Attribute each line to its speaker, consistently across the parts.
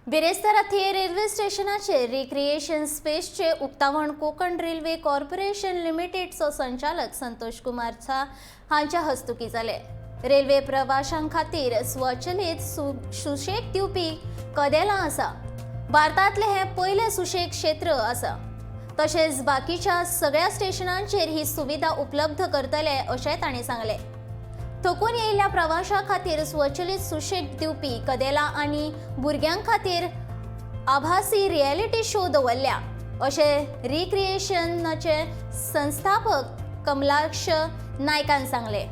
Speaker 1: बिरेस्तारा थिये रेल्वे स्टेशनाचेर रिक्रिएशन स्पेसचे उक्तावण कोकण रेल्वे कॉर्पोरेशन लिमिटेडचो संचालक संतोष कुमार झा हांच्या हस्तुकीं जालें. रेल्वे प्रवाशां खातीर स्वचलित सुशेग दिवपी कदेलां आसा. भारतांतलें हें पयलें सुशेग क्षेत्र आसा. तशेंच बाकीच्या सगळ्या स्टेशनांचेर ही सुविधा उपलब्ध करतले, अशें तांणी सांगलें. थकून येयल्ल्या प्रवाशां खातीर स्वचलित सुशेग दिवपी कदेलां आनी भुरग्यां खातीर आभासी रियलिटी शो दवरल्या, अशें रिक्रिएशनाचे संस्थापक कमलाक्ष नायकान सांगलें.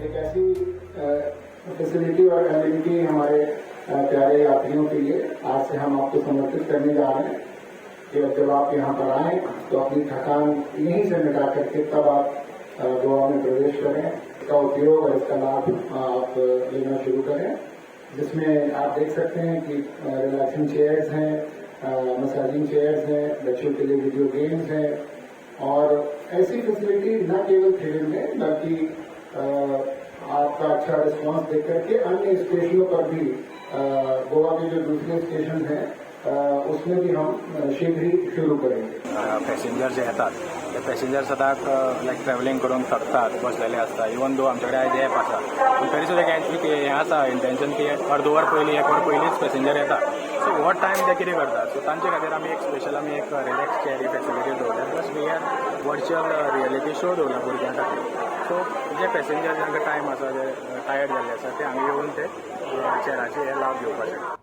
Speaker 2: एक ऐसी फैसिलिटी और एमिनिटी हमारे प्यारे यात्रियों के लिए आज से हम आपको समर्पित करने जा रहे हैं कि अब जब आप यहाँ पर आएं तो अपनी थकान यहीं से मिटा करके तब आप गोवा में प्रवेश करें। इसका उपयोग और इसका लाभ आप लेना शुरू करें, जिसमें आप देख सकते हैं कि रिलैक्सिंग चेयर्स हैं, मसाजिंग चेयर्स हैं, बच्चों के लिए वीडियो गेम्स हैं और ऐसी फैसिलिटी न केवल थिएटर में, बल्कि आपका अच्छा रिस्पांस देख करके अन्य स्टेशनों पर भी, गोवा के जो दूसरे स्टेशन हैं, उसमें भी हम शीघ्र ही शुरू करेंगे।
Speaker 3: पॅसेंजर जे येतात ते पॅसेंजर सदांच लायक ट्रॅव्हलिंग करून थकतात, बसलेले आसता. इवन दो आमचे कडेन आयज एप आसा, पूण तरी सुद्दां एक हें आसा इंटेन्शन की अर्द वर पयलीं, एक वर पयलींच पॅसेंजर येता. सो हो टायम ते कितें करतात? सो तांचे खातीर आमी एक स्पेशल आमी एक रिलॅक्स चेअर ही फॅसिलिटी दवरल्या, plus we have virtual reality show दवरला भुरग्यां खातीर. सो जे पॅसेंजर जांकां टायम आसा, जे टायर्ड जाल्ले आसा, ते हांगा येवन ते चेअराचे हे लाभ घेवपाक शकता.